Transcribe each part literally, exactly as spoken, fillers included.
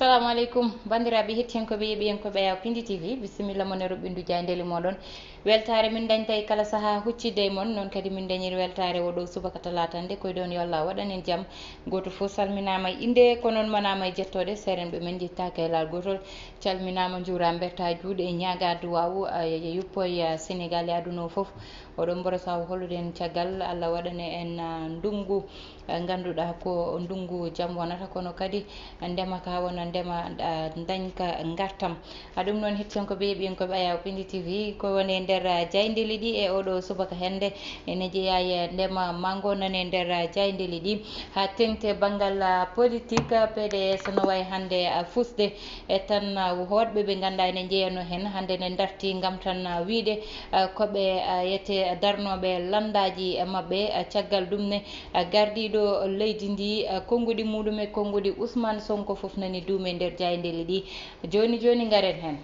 Assalamu aleykum, banndiraaɓe hettiyankooɓe, yeeɓiyankooɓe Ayaw Pindi T V, bisimilla mon e roɓɓindu jaayndeeli mooɗon. Weltaare min dañta e kala sahaa huccitde e mon, noon kadi min dañiri weltaare oo ɗoo subaka talaata nde, koyɗoon yo Allah waɗan en jam. Gooto fof salminaama e innde, ko noon manaama e jettooɗe, seerenɓe men njettaaka e laal gootol. Calminaama, njuuraama, mbertaa juuɗe, ñaagaa duwaawu, a, e, e yuppoy, a, Senegaal e aduna o fof. Oɗon mboro saw holude en caggal, Allah waɗane en, a, ndunngu, a, ngannduɗaa ko ndunngu jam wonata, kono kadi ndema ka wona ndema, a, dañka ngartam. A, ɗum noon, hettiyankooɓe, yeeɓiyankooɓe Ayaw Pindi T V, ko woni e nder, a, jaayndeeli ɗi e oɗo subaka hannde, ene jeyaa e ndema manngo nane nder, a, jaayndeeli ɗi. Haa teŋti banngal, a, politik, a, P D S no wayi hannde, a, fusde. E tan, a, woɗɓe ɓe ngannduɗaa ene njeyanoo heen, hannde ne ndarti ngam tan, a, wiyde, a, ko ɓe, a, yete darnooɓe lanndaaji maɓɓe, a, caggal ɗum ne, a, gardiiɗo leydi ndi, a, konnguɗi muɗum e konnguɗi Ousmane Sonko fof nani duume nder jaayndeeli ɗi. Jooni jooni ngaren heen.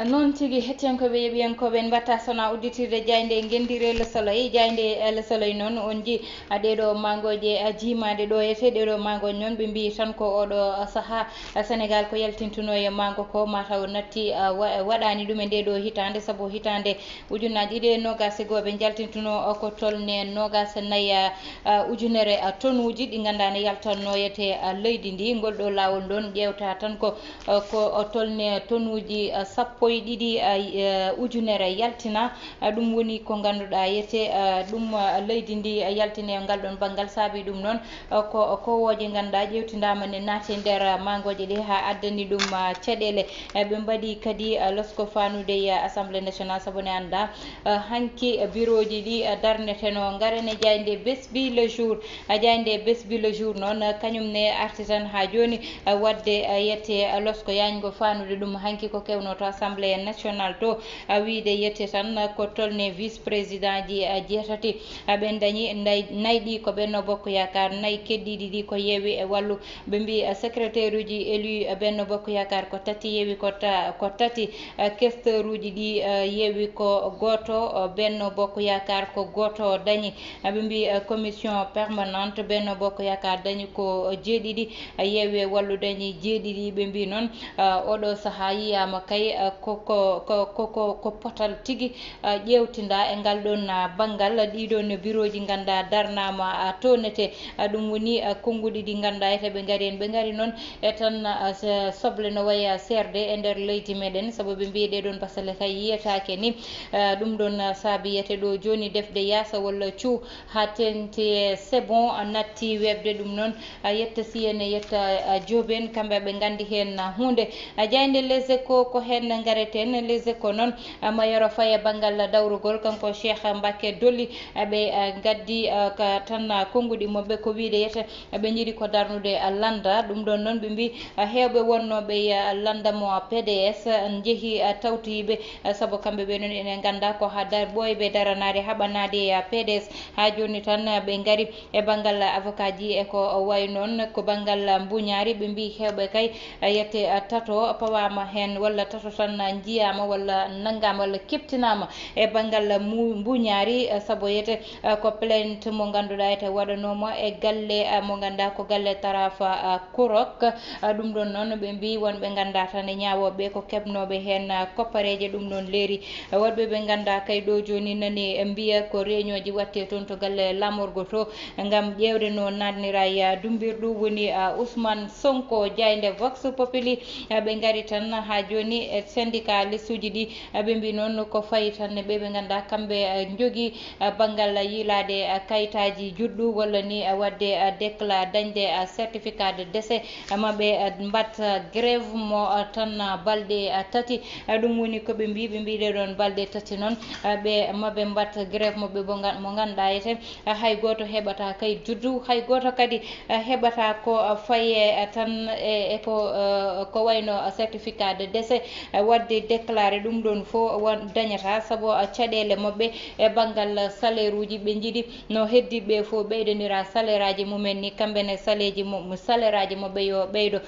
Noon tigi, hettiyankooɓe, yeeɓiyankooɓe, en mbaɗta sona udditirde jaaynde ngenndiire Le Soleil. Jaaynde, eh, Le Soleil noon, on nji a ɗeeɗo maangooje, a, jiimaade ɗo e tee ɗeeɗo maangooje noon, ɓe mbiyi tan ko oɗo, a, sahaa, a, Senegaal ko yaltintunoo e maango ko, mataw natti, a, wa-, waɗaani ɗum e nde ɗo hitaande, sabu hitaande ujunnaaji ɗiɗi e noogaas e goo ɓe njaltintunoo, o, ko tolne noogaas e nayi, a, a, ujunere, a, tonuuji ɗi ngannduɗaa ne yaltannoo e tee, a, leydi ndi. Ngol ɗo laawol ɗoon ƴeewta tan ko, a, ko, o, tolne tonuuji, a, sappo e ɗiɗi, a, e, ujunere yaltina. A, ɗum woni ko ngannduɗaa yete, a, ɗum, a, leydi ndi, a, yaltini e ngal ɗoon banngal. Saabi ɗum noon, a, ko, ko kowooje ngannduɗaa ƴeewtindaama ne naati e nder, a, maangooje ɗe haa addani ɗum, a, caɗeele. A, ɓe mbaɗi kadi, a, losko faanude e, a, Assemblée nationale, sabu ne anndaa, a, hanki, a, birooji ɗi, a, darnetenoo. Ngaren e jaaynde Bés Bi Le Jour. A, jaaynde Bés Bi Le Jour noon, a, kañum ne arti tan haa jooni, a, waɗde, a, yette, a, losko yaañgo faanude ɗum hanki ko kewnoo to Assemblée nationale to. A, wiyde yette tan, a, ko tolne vice président ji, a, jeetati, a, ɓe dañi nay-, nayi ɗi ko Benno Bokk Yaakaar, nayi keddiiɗi ɗi ko Yewwi e Wallu. Ɓe mbiyi, a, secrétaire uji élu, a, Benno Bokk Yaakaar ko tati, Yewwi ko ta-, ko tati, a, questeur uji ɗi, a, Yewwi ko gooto, a, Benno Bokk Yaakaar ko gooto dañi. A, ɓe mbiyi, a, commission permanente Benno Bokk Yaakaar dañi ko jeeɗiɗi, a, Yewwi e Wallu dañi jeeɗiɗi. Ɓe mbiyi noon, a, oɗo sahaa yiyaama kay, a, ko, ko, ko, ko, ko, ko potal tigi, a, ƴeewtinda e ngal ɗoon, a, banngal. Ɗiɗoon birooji ngannduɗaa darnaama, a, toonete, a, ɗum woni, a, konnguɗi ɗi ngannduɗaa ete ɓe ngari heen. Ɓe ngari noon e tan, a, s-, soble no wayi, a, seerde e nder leydi meɗen, sabu ɓe mbiyi ɗee ɗoon basale kay yiyetaake ni. A, ɗum ɗoon, a, saabi yete ɗo jooni defde yaasa walla cuu haa teŋti e c'est bon, a, natti weeɓde ɗum noon. A, yetta si ene yetta, a, jooben, kamɓe ɓe nganndi heen, a, huunde. A, jaaynde Les Échos ko heen ngareten. Les Échos noon, a, ma yoro faye banngal dawrugol, kanko Cheikh Mbacké Dolly, a, ɓe, a, ngaddi, a, ka tan, a, konnguɗi maɓɓe ko wiyde yete ɓe njiɗi ko darnude, a, lannda. Ɗum ɗoon noon ɓe mbii, a, heewɓe wonnooɓe, a, lannda mo, a, P D S, a, njehi, a, tawtoyiiɓe, a, sabu kamɓe ɓe noon ene ngannda ko haa dar-, ɓooyɓe daranaade haɓanaade, a, P D S. Haa jooni tan, a, ɓe ngari e banngal avocat ji e ko wayi noon, ko banngal mbuñaari. Ɓe mbii heewɓe kay, a, yette, a, tato pawaama heen walla tato tan, a, njiyaama walla nanngaama walla keɓtinaama e banngal mu-, mbuñaari, a, sabu yete a, ko plainte mo ngannduɗaa ete waɗanooma e galle, a, mo ngannduɗaa ko galle Tarafa, a, Kurok. A, ɗum ɗoon noon ɓe mbii wonɓe ngannduɗaa tan e ñaawooɓe ko keɓnooɓe heen, a, koppareeje. Ɗum ɗoon leeri, a, woɗɓe ɓe ngannduɗaa kay ɗo jooni nani e mbiya ko réunion ji waɗtee toon to galle laamorgo to ngam ƴeewde no naatnira e, a, dummbirɗu woni, a, Ousmane Sonko. Jaaynde Vox Populi, a, ɓe ngari tan haa jooni e syndicaliste uji ɗi, a, ɓe mbii noon ko fayi tan e ɓe ɓe ngannduɗaa kamɓe, a, njogii a, banngal yiilaade, a, kayitaaji juddu walla ni, a, waɗde, a, décla-, dañde, a, certificat de décès, a, ma ɓe, a, mbaɗ, a, grève mo, a, tan, a, balɗe, a, tati. A, ɗum woni ko ɓe mbii, ɓe mbii ɗee ɗoon balɗe tati noon, a, ɓe ma ɓe mbaɗ grève mo ɓe mo ngan-, mo ngannduɗaa ete, a, hay gooto heɓataa kayit juddu, hay gooto kadi, a, heɓataa ko, a, faye, a, tan e, e ko, a, ko wayno, a, certificat de décès, a, waɗde de déclaré ɗum ɗon fof won dañata, sabu caɗeele maɓɓe e banngal salaire uji ɓe njiɗi no heddiɓe fof ɓeydonira salaire aji mumen ni, kamɓe ne saleji mo salaire aji maɓɓe yo ɓeydo.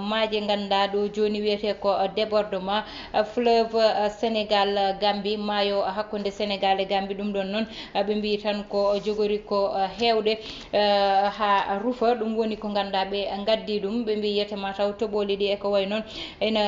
Maaje ngannduɗaa ɗo jooni wiyete ko débordement fleuve Sénégal Gambie, maayo hakkunde Sénégal e Gambie. Ɗum ɗon noon ɓe mbi tan ko jogori ko heewde haa rufa. Ɗum woni ko ngannduɗaa ɓe ngaddi ɗum, ɓe mbi yete ma taw toɓooli ɗi e ko way noon ene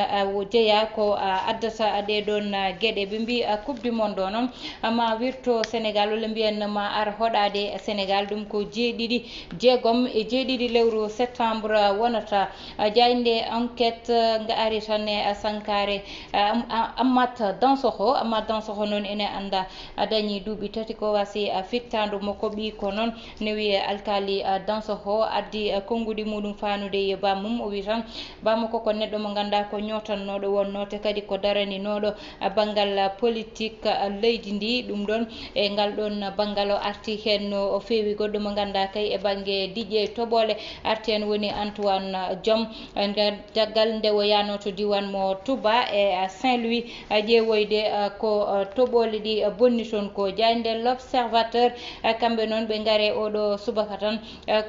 jeeya ko addata ɗee ɗoon geɗe. Ɓe mbi coupe du monde o noon ma wirto Sénégal walla mbiyen ma ar hoɗaade Sénégal. Ɗum ko jeeɗiɗi jeegom e jeeɗiɗi lewru septembre wonata. Jaaynde Enquête nga ari tan e sankaare Amat Dansokho. Amat Dansokho noon ene annda a dañi duuɓi tati ko wasi fittaandu makko ɓiy ko noon ne wiye alkali Dansokho addi konnguɗi muɗum faanude e bammum. O wi tan bammakko ko neɗɗo mo ngannduɗaa ko ñootannooɗo wonnoo te kadi ko daraninooɗo banngal politique leydi ndi. Ɗum ɗon e ngal ɗon banngal o arti heen no o feewi goɗɗo mo ngannduɗaa kay e bannge diƴƴe toɓoole arti heen woni Antoine Diome. Nder caggal nde o yahnoo to diiwaan mo Touba e Saint-Louis ƴeewoyde ko toɓooli ɗi bonni toon ko. Jaaynde L'Observateur kamɓe noon ɓe ngare oɗo subaka tan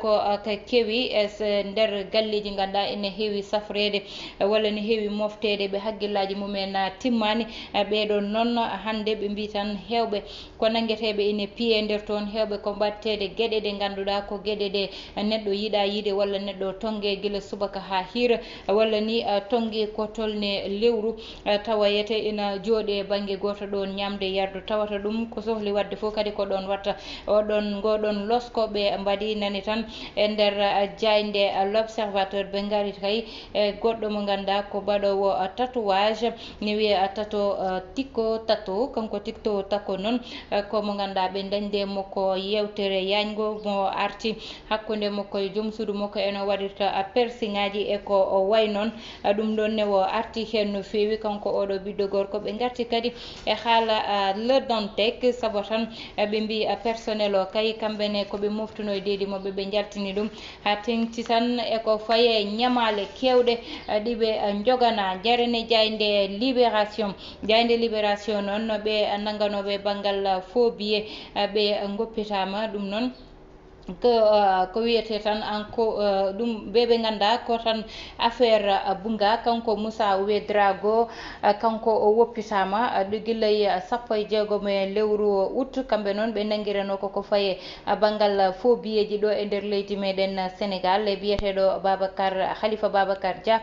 ko kewi e nder galleeji ngannduɗaa ene heewi safreede walla ne heewi mofteede ɓe hakkillaaji mumen timmaani. Ɓeeɗoon noon hannde ɓe mbi tan heewɓe ko nanngeteeɓe ene piye nder toon, heewɓe ko mbaɗteede geɗe ɗe ngannduɗaa ko geɗe ɗe neɗɗo yiɗa yiide walla neɗɗo tonnge gila subaka haa hiira walla ni tonnge ko tolne lewru. Tawa yete ina jooɗe bannge gooto ɗoon ñaamde yardu, tawata ɗum ko sohli waɗde fof kadi ko ɗoon watta. Oɗon ngoɗon losko ɓe mbaɗi nani tan e nder jaaynde L'Observateur ɓe ngari kay e goɗɗo mo ngannduɗaa ko baɗoowo tatouage ne wiye tato tikko tato. Kanko tikto takko noon ko mo ngannduɗaa ɓe dañde mo ko yewtere yañgo mo arti hakkunde makko e joom suudu makko eno waɗirta piercing aji e ko o way noon. Ɗum ɗon ne o arti heen no feewi kanko oɗo ɓiɗɗo gorko. Ɓe ngarti kadi e haala Le Dantec sabu tan ɓe mbi personnel o kay kamɓe ne ko ɓe moftuno e deedi maɓɓe ɓe njaltini ɗum haa teŋti tan e ko faye ñamaale keewɗe ɗi ɓe njogana. Jarene jaaynde Libération. Jaaynde Libération noon ɓe nannganooɓe banngal faux billet ɓe ngoppitaama ɗum noon. Ko ko wiyetee tan an ko ɗum ɓe ɓe nganndaa ko tan affaire Bunga. Kanko Moussa Ouedraogo kanko o woppitaama ɗo gillay sappo e jeegom e lewru août. Kamɓe noon ɓe nanngiranoo ko ko faye banngal faux billetji ɗo e nder leydi meɗen Sénégal e biyeteeɗo Babacar Khalifa Babacar Dia,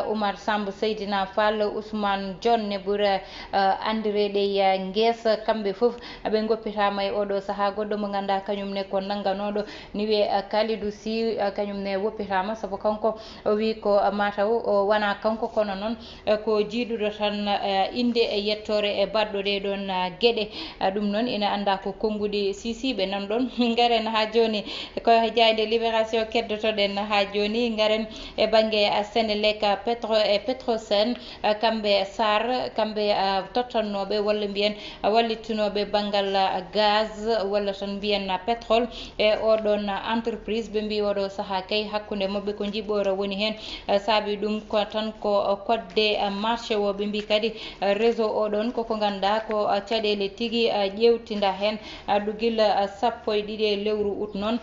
Oumar Samb, Seydina Fall, Ousmane Dione, Boura André Dey Nges. Kamɓe fof ɓe ngoppitaama e oɗo sahaa. Goɗɗo mo ngannduɗaa kañum ne ko nannganooɗo ni wiye Kalidou Sy, kañum ne woppitaama sabu kanko o wi ko mataw o wona kanko kono noon ko jiiduɗo tan innde e yettoore e baɗɗo ɗee ɗoon geɗe. Ɗum noon ina annda ko konnguɗi sisiiɓe nan ɗoon. Ngaren haa jooni ko jaaynde Libération keddotoɗen haa jooni. Ngaren e bannge Senelec, Petro e Petrosen, kamɓe sar kamɓe tottannooɓe walla mbiyen wallittunooɓe banngal gaz walla tan mbiyen pétrole e oɗon entreprise. Ɓe mbi oɗo sahaa kay hakkunde maɓɓe ko jiɓoore woni heen. Saabi ɗum ko tan ko kodde marché o. Ɓe mbi kadi réseau oɗon koko ngannduɗaa ko caɗeele tigi ƴeewtinda heen. Ɗo gila sappo e ɗiɗi e lewru août noon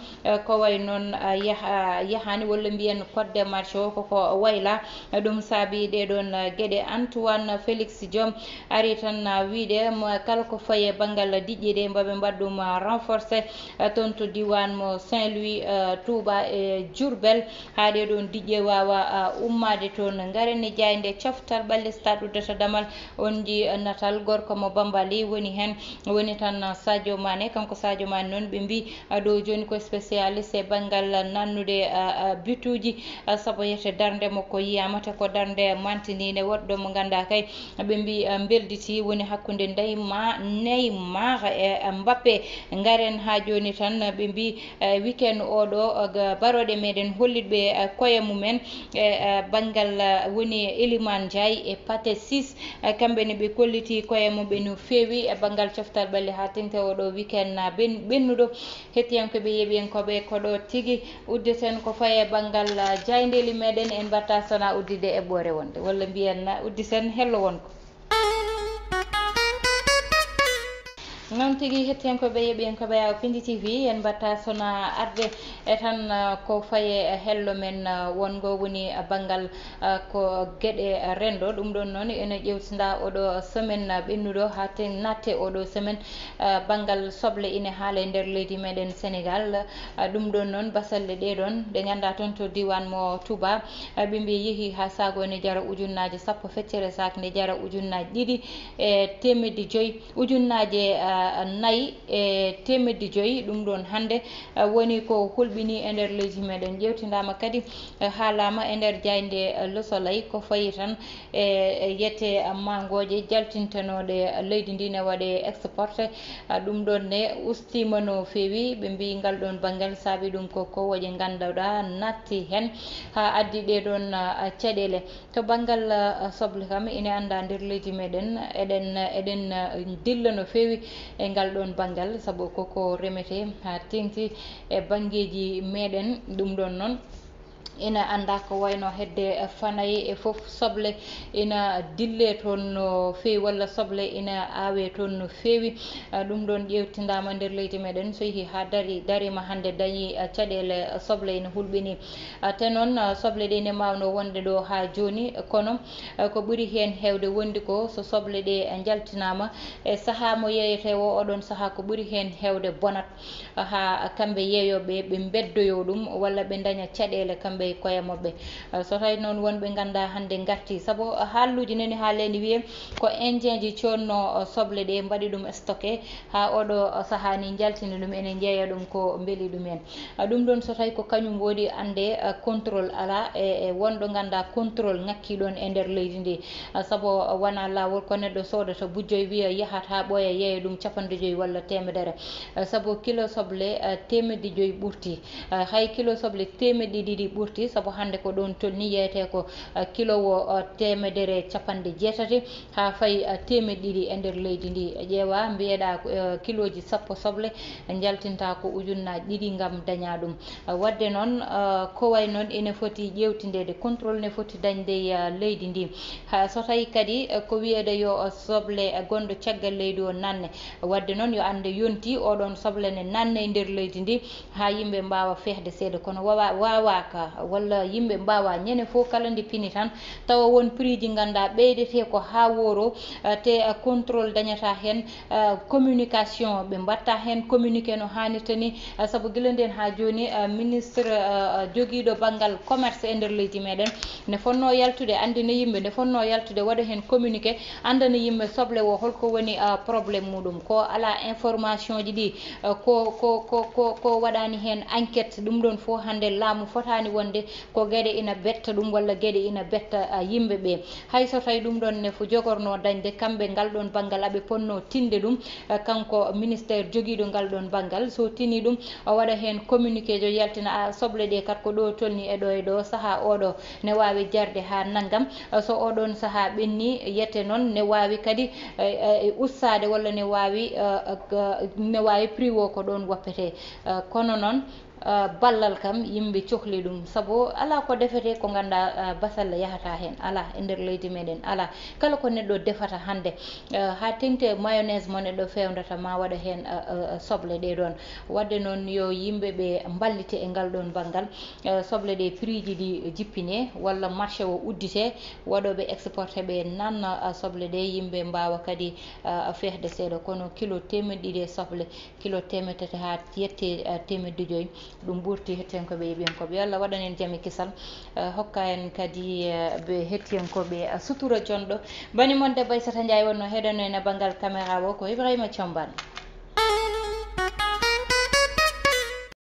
ko way noon yaha- yahaani walla mbiyen kodde marché o koko wayla. Ɗum saabi ɗee ɗoon geɗe. Antoine Félix Diome ari tan wiide mo kala ko faye banngal diƴƴe ɗe mbaɓe mbaɗ ɗum renforcé toon to diiwaan mo Saint-Louis, Touba e Diourbel haa ɗee ɗoon diƴƴe waawa ummaade toon. Ngaren e jaaynde coftal ɓalli stade uddata damal on nji natal gorko mo Bambali woni heen woni tan Sadio Mané. Kanko Sadio Mané noon ɓe mbi ɗo jooni ko spécialiste e banngal nannude bituuji sabu yete darnde makko yiyaama te ko darnde mantiniinde woɗɗo mo ngannduɗaa kay ɓe mbi belditi woni hakkunde Neymar e Mbappé. Ngaren haa jooni tan ɓe mbi Eh, weekend oɗo, eh, ga-, baroɗe meɗen hollitɓe, eh, koye mumen, e, eh, banngal, eh, woni Eliman Ndiaye e Pate Sis, eh, kamɓe ne ɓe kolliti koye muɓe no feewi e banngal coftal ɓalli haa teŋti oɗo weekend na ben-, ɓennuɗo. Hettiyankoɓe, yeeɓiyankoɓe, ko ɗo tigi uddeten ko faye banngal, eh, jayndeli meɗen, en mbatta sona uddide e ɓoore wonde, walla mbiyen na udditen hello wonko. Noon tigi, hettiyankoɓe, yeeɓiyankoɓe Awa Pindi T V, en mbatta sona arde e tan, uh, ko faye hello men, uh, wongo woni, uh, banngal, uh, ko geɗe renndo. Ɗum ɗon noon ene ƴewtinda oɗo semaine, uh, ɓennuɗo haa ten natte oɗo semaine, uh, banngal soble ine haala e nder leydi meɗen Sénégal. Uh, ɗum ɗon noon basalle ɗe ɗon ɗe ngannduɗaa toon to diiwaan mo Touba, uh, ɓe mbi yehi haa saago ene jara ujunnaaje sappo, feccere saak nde jara ujunnaaje ɗiɗi e teemedde joyi, ujunnaaje, ah, nayi e teemedde joyi. Ɗum ɗon hannde, ah, woni ko hulɓini e nder leydi meɗen. Ƴeewtindaama kadi, ah, haalaama e nder jaaynde, ah, Le Soleil ko fayi tan e, e yete, ah, maangooje jaltintanooɗe, ah, leydi ndi ne waɗe exporté. Ah, ɗum ɗon ne ustiima no feewi. Ɓe mbi ngal ɗon banngal saabi ɗum ko kowooje ngannduɗaa natti heen haa addi ɗe ɗon, ah, caɗeele. To banngal, ah, soble kam, ine annda nder leydi meɗen, eɗen, eɗen, ah, dilla no feewi e ngal ɗon banngal, sabu koko remete haa teŋti e banngeeji meɗen. Ɗum ɗon noon ina annda ko wayno hedde fanay e fof soble ina dille toon no feewi, walla soble ina aawe toon no feewi. Ah, ɗum ɗon ƴeewtindaama nder leydi meɗen, so yehi haa dari, dariima hannde dañi, ah, caɗeele, ah, soble ina hulɓini. Ah, te noon, ah, soble ɗe ne maawno wonde ɗo haa jooni, kono, ah, ko ɓuri heen heewde wondi ko so soble ɗe njaltinaama e sahaa mo yeeyetee o, oɗon sahaa ko ɓuri heen heewde bonat, ah, haa kamɓe yeeyooɓe ɓe mbeddoyoo ɗum walla ɓe ndaña caɗeele kamɓe e koye maɓɓe. Ah, so tawi noon wonɓe nganndaa hannde ngarti, sabu haalluuji nani haa leeni wiyee ko Indien ji coodno, ah, soble ɗe mbaɗi ɗum stocké, haa oɗo sahaa ni njaltini ɗum, ene njeeya ɗum ko mbeli ɗum en. Ah, ɗum ɗon so tawi ko kañum woodi, annde, ah, contrôle alaa e, e wonɗo ngannda contrôle ŋakki ɗon e nder leydi ndi. Ah, sabu, ah, wona laawol ko neɗɗo soodata bujjoy wiya yahat haa ɓooya yeeya ɗum capanɗe joyi walla teemedere. Ah, sabu kilo soble, ah, teemedde joyi ɓurti. Ah, hay kilo soble teemedde ɗiɗi ɓurti, sabu hannde ko ɗon tolni yeeyetee ko, ah, kilo wo, ah, teemedere capanɗe jeetati haa fayi, ah, teemeɗɗe ɗiɗi e nder leydi ndi. Ƴeewa, mbiyeɗa, ah, kilooji sappo soble njaltinta ko ujunnaaji ɗiɗi ngam daña ɗum. Ah, waɗde noon, ah, ko way noon ene foti ƴeewtindeede, contrôle ne foti dañde e, ah, leydi ndi. Ha, so tawi kadi, ah, ko wiyeede yo, ah, soble, ah, gonɗo caggal leydi o nanne. Waɗde noon yo annde yonti oɗon soble ne nanne e nder leydi ndi, haa yimɓe mbaawa fehde seeɗa. Kono wawa-, waawaaka, walla yimɓe mbaawa ñande fof kala nde pini tan, tawa won prix ji ngannduɗaa ɓeydetee ko haa wooro, eh, te, eh, contrôle dañata heen, eh, communication, ɓe mbaɗta heen communiqué no haanirta ni, eh, sabu gila ndeen haa jooni, eh, ministre, eh, jogiiɗo banngal commerce e nder leydi meɗen ne fotnoo yaltude, anndina yimɓe, ne fotnoo yaltude, waɗa heen communiqué, anndana yimɓe soble o holko woni, ah, problème muɗum. Ko alaa information ji ɗi, ah, ko, ko, ko, ko, ko waɗaani heen enquête, ɗum ɗon fof hannde laamu fotaani wonde ko geɗe ina betta ɗum walla geɗe ina betta, ah, yimɓe ɓe. Hay so tawi ɗum ɗon ne fo jogorno dañde kamɓe ngal ɗon banngal aɓe ponno tinde ɗum, ah, kanko ministère jogiiɗo ngal ɗon banngal. So tini ɗum, o waɗa heen communiqué jo yaltina, ah, soble ɗe kat ko ɗo tolni e ɗo e ɗo, sahaa oɗo ne waawi jarde haa nanngam. So oɗon sahaa ɓenni, yete noon ne waawi kadi, eh, eh, ustaade walla ne waawi, eh, eh, ne waawi prix o ko ɗoon woppetee. Eh, kono noon, eh, ballal kam yimɓe cohli ɗum, sabu alaa ko defetee ko ngannduɗaa, eh, basalle yahata heen, alaa e nder leydi meɗen, alaa. Kala ko neɗɗo defata hannde, eh, haa teŋti e mayonnaise mo neɗɗo fewndata ma waɗa heen, eh, eh, soble ɗe ɗoon. Waɗde noon yo yimɓe ɓe mballite e ngal ɗoon banngal. Eh, soble ɗe prix ji ɗi jippine walla marché o uddite, waɗooɓe exporté ɓe nanna, ah, soble ɗe, yimɓe mbaawa kadi, ah, fehde seeɗa. Kono kilo teemedde ɗiɗi e soble, kilo teemedde tati haa yette, ah, teemedde joyi, ɗum ɓurti hettiyankooɓe e yeeɓiyankooɓe. Yo Allah waɗan en jam e kisal, ah, hokka en kadi, ah, ɓe hettiyankooɓe, ah, sutura jonɗo. Bani mon debbo Aissata Ndiaye wonno heɗono en e banngal caméra o ko Ibrahima Thiombane.